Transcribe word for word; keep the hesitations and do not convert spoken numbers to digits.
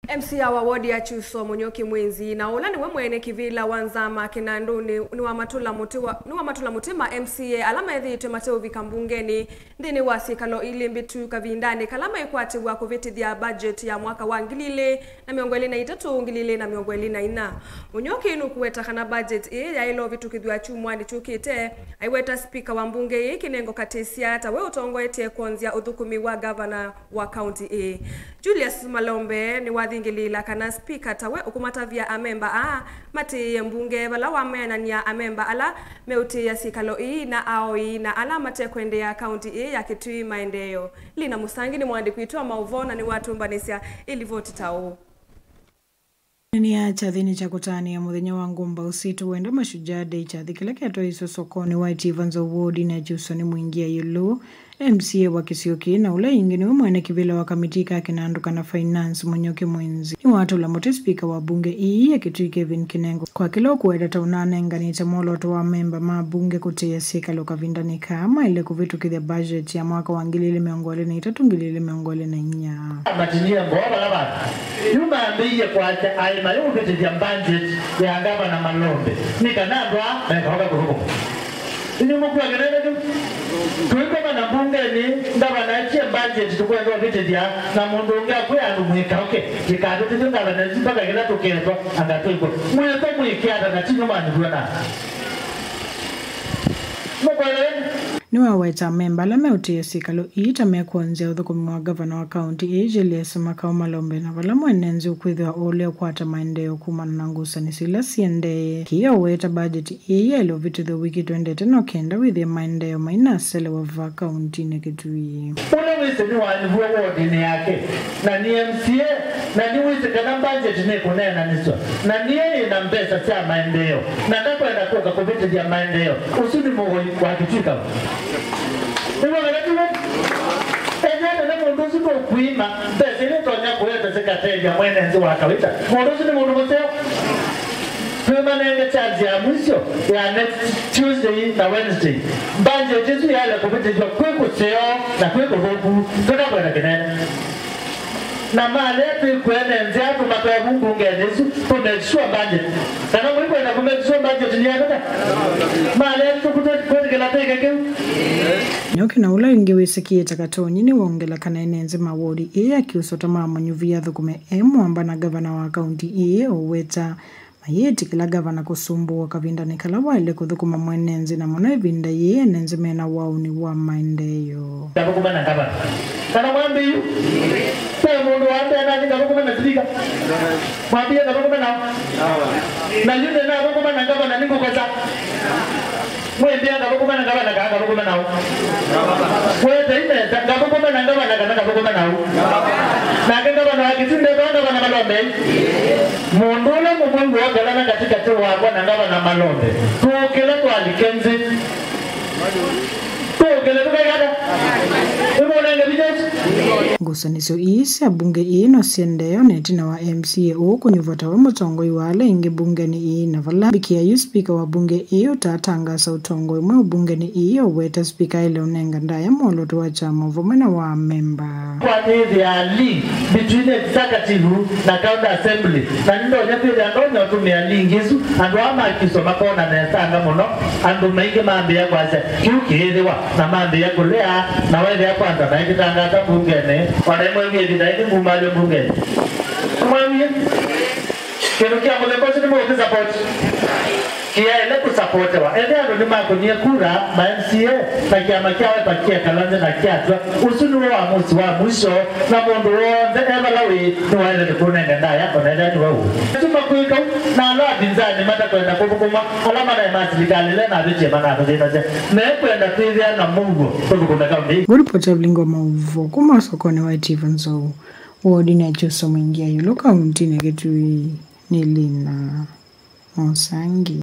M C A wa wodi ya Kyuso, Mũnyũki Mwinzi, na ũla nĩwe mwene kĩvĩla wa Nzama Kĩnandũnĩ, nĩwamatũla mũtĩ wa, nĩwamatũla mũtĩ ma M C A ala methĩĩtwe mateũvika mbungenĩ nthĩnĩ wa syĩkalo ilĩ mbĩtu kavindanĩ kala maikwatĩw'a kũvĩtĩthya budget ya mwaka wa ngili ilĩ na mĩongo ĩlĩ na itatũ, ngili ilĩ na mĩongo ĩlĩ na inya. Mũnyũki nũkũweta kana budget ĩĩ yaĩle ũvĩtũkĩthw'a kyumwanĩ kyũkĩte, aiweta spika wa mbunge ĩĩ Kĩnengo Katĩsya ta we ũtongoetye kwonzya ũthũkũmi wa ngavana wa kaunti ĩĩ. Julius Malombe nĩwathingĩlĩĩla kana spika ta we ũkũmatavya amemba aa matĩĩe mbunge vala wameanany'a amemba ala meũtĩĩa syĩkalo ii na aoi na ala matekwendeea kaunti ii ya Kitui maendeeo. Lina Musangi nĩ mũandĩki witũ wa maũvoo na nĩwatũmbanĩsya ĩlivoti ta ũũ. Nĩ ya kyathĩnĩ kya kũtanĩa mũthenya wa ngũmbaũ sitũ wenda Mashujaa Day, kyathĩ kĩla kyatwaiswe sokonĩ wa Itivanza wodinĩ ya Kyusoni Mwingi ya ĩũlũ, M C A wa kĩsio kĩĩ na ũla ĩngĩ nĩwe mwene kĩvĩla wa kamiti ka kĩnandũ kana finance, Mũnyũki Mwinzi, nĩwatũla mũtĩ spika wa mbunge ii ya Kitui Kevin Kĩnengo kwa kĩla ũkũweta ta ũnanenganĩte mwolooto wa amemba ma mbunge kũtĩĩa syĩkalo kavindanĩ kaa maĩle kũvĩtũkĩthya budget ya mwaka wa ngili ilĩ mĩongo ĩlĩ na itatũ, ngili ilĩ mĩongo ĩlĩ na inya. Matinie ngoo vala vandũ. Yu mambĩie kwasya aĩ mayũvĩtĩthya budget ya ngavana Malombe nĩ kana andũ aa mekaoka kũthũkũma. Inyu mũkua kĩnene kĩu. Tũikomana mbungenĩ, ngavana etie budget tũkwenda ũvĩtĩthya, na mũndũ ũngĩ akwĩa andũ mwĩkaũke, tĩkavĩtĩthye ngavana ĩsu mpaka kĩla tũketwa anga twĩkwe. Mwĩtwa mwĩke ata na ti nyũmanĩ tuona? Mũkwelewa? Nĩwaweta amemba ala meũtĩĩa syĩkalo ii ta mekwonzya ũthũkũmi wa ngavana wa kaunti ĩĩ Julius Makau Malombe, na vala mwene nzĩ ũkwĩthĩwa ũũlea ũkwata maendeeo kumana na ngusanĩsyo ila siendee. Kĩĩ aweta budget ii yaĩle ũvĩtũthw'a wiki twendete no kenda wĩthĩe maendeeo mainaselewa vaa kauntinĩ Kitui. Ũla wĩsĩ nĩwanyuvw'e wodinĩ yake, na nĩ M C A, na nĩwĩsĩ kana budget nĩkũneenanĩsw'a, na nĩye yĩ na mbesa sya maendeeo, na ndakwenda kũka kũvĩtĩthya maendeeo, ũsu nĩ mũvoi wa Kitui County. Nĩw'o kana tiw'o? Ethĩwa nene mũndũ ũsu nũkwĩima mbesa ila itonya kũete sikatethya mwene nzĩ wa kawaita, mũndũ ũsu nĩ mũndũ mũseo. Twĩmanenge chance ya mwisho ya next Tuesday na Wednesday. Budget ĩsu yaĩle kũvĩtĩthw'a kwĩ kũseo na kwĩ kũthũku, tũtakwenda kĩnene. Na malea twĩkwene nzĩa tũmatwae vu mbungenĩ ĩsu, tũ make sure budget. Kana mũikwenda kũ make sure budget nĩ yavika? Malea tũkwĩtĩkĩla twĩke kĩu. Nyoki na ũla ĩngĩ wĩsĩkĩĩte Katonyi nĩwongela kana ene nzĩ ma wodi ĩĩ ya Kyusoni mamũnyuvie athũkũme e mwamba na ngavana wa kaunti ĩĩ ũweta mayĩtĩkĩla ngavana kũsumbũwa kavindanĩ kala waĩle kũthũkũma mwene nzĩ, na mũno ĩvinda yĩĩ ene nzĩ mena waũni wa maendeeo. Ngathũkũma na ngavana. Kana mwambĩĩu, ve mũndũ wa mbee nathi ngathũkũma na sivika? Mwambie ngathũkũma nao. Na yu nĩnathũkũma na ngavana nĩngũkosa? Mwĩmbĩa ngathũkũma na ngavana kaa ngathũkũma nao? Wetei nesa, ngathũkũma na ngavana kana ngathũkũma nao? Nake ngavana wa Kitui ndetawa ngavana Malombe? Mũndũ ũla mũmwe wĩokalana katĩkatĩ wakwa na ngavana Malombe, tũũkĩla twalike nzĩ. Tũũkĩle tũkaikata. Nĩmũnenge vinya ũsu. Ngusanĩsyo ii sya mbunge ii no siendee ona ĩtina wa M C A ũũ kũnyuvwa tawe mũtongoi wa ala aingĩ mbungenĩ ii, na vala mbikĩa yu spika wa mbunge ii ũtatangaasa ũtongoi mweũ mbungenĩ ii, ũweta spika aĩle ũnenga ndaĩa mwolooto wa kyama vamwe na wa amemba. Kwatĩthĩa link between executive na county assembly, na nĩndonya kwĩthĩa ndonya ũtũmĩa link ĩsu, andũ aa ma Kyusoni makona mesanga mũno, andũ maingĩ mambĩĩa kwasya kĩu kĩĩthĩwa, na mambĩĩa kũlea, na wethĩa kwanza maĩkĩtangaasa mbungenĩ, o na ĩmwe ĩvinda ĩngĩ ngumalyo mbungenĩ. Mwawie? Kĩndũ kya mũthemba ũsu nĩmũũkĩsapoti? Kĩyaĩle kũsapotewa. Ethĩa andũ nĩmakũnie kura, ma M C A, na kĩama kya Wiper kĩekala nthĩ na kyatua, ũsu nĩw'o wamũsi wa mwisho, na mũndũ w'onthe e vala wĩ nĩwaĩle nĩ kũnenga ndaĩa, o na ethĩa nĩwe ũũ. Tuma kwĩka ũu, na ala apinzani matakwenda kũthũkũma, ala manaĩ ma silikalĩ ĩla ĩnavĩtie manatũthĩnasya, mekwenda twĩthĩa na mũuo tũthũkũme kaũntĩ ii. Ngũripoti ya Vilingi wa Maũvoo kuma sokonĩ wa Itivanza wodinĩ ya Kyusoni Mwingi ya ĩũlũ kaũntĩnĩ ya Kitui nĩ Lina Mũsangi.